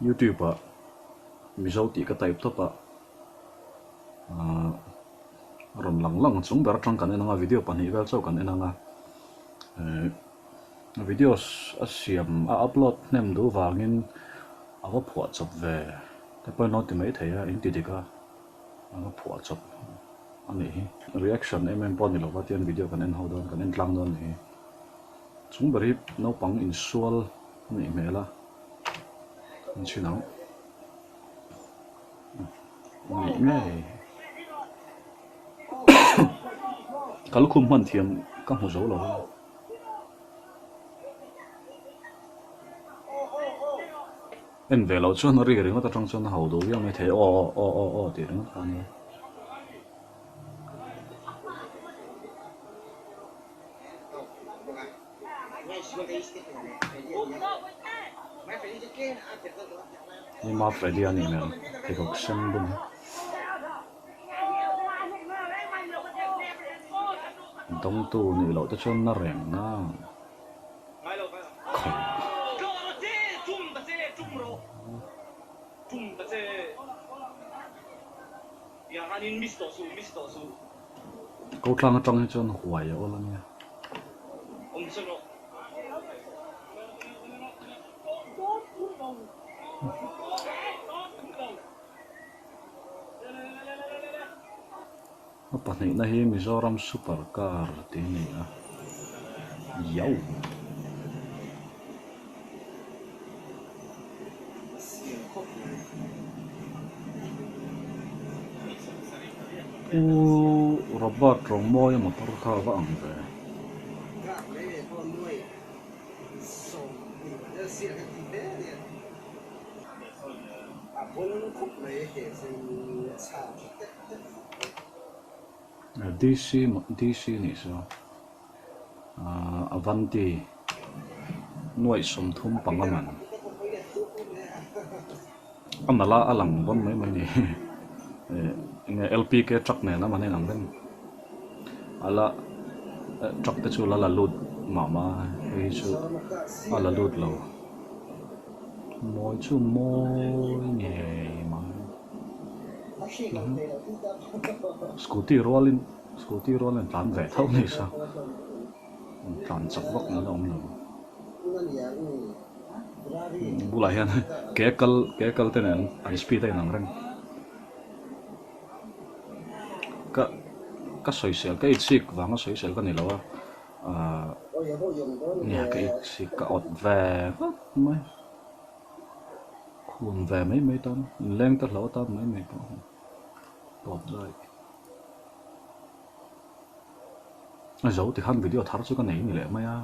Youtube ah Mizo tih ka type tawp a ahh rawn lang lang chung ber atang kan en ang a video pahnih vel chauh kan en ang a ehh videos a siam a upload hnem duh vangin a va phuah chawp ve te pawhin lo ti maithei a in ti dik a a va phuah chawp a nih hi reaction em em pawh a ni lova tian video kan en ho dawn kan en tlang dawn a nih hi chung ber hi naupang insual a nih hmel a an chhin ang nih ngei kalkhum hman thiam ka hmu zo lo a. En ve loh chuan a ri ringawt atang chuan a ho duh viau mai thei aw aw aw aw aw tih ringawt kha a nia. Ni ma Freddy a nih hmel pheikhawk sen bun hi. Dawngtu nih loh te chuan na reng na khawi. Ko tlang atang hi chuan huai a awl a nia. A pahnihna hi Mizoram super car tih a ni a, Yow! Pu Robert Rawngmawia motor kha a va ang ve. DC DC nih chu ahh Avanti nuaih 35 man a nalh a a lang dawn mai mai a ni eh enge LPK truck nen a man a inang reng a la truck te chu la la lut mah mah a hei chu a la lut lo. Mawi chu mawi ngei mai. Scooty rualin scooty rualin tlan ve tho ni sa tlan chak vak an la awm lo. Bulah hian ke kal ke kal te nen an speed a inang reng. Ka ka sawisel ka itsik vanga sawisel ka ni lo a. Ahh nia ka it si ka awt ve vak mai khum ve mai mai tan inleng te hlo tan mai mai pawh tawp daih a zo tikhan video thar chu ka nei ni leh mai a.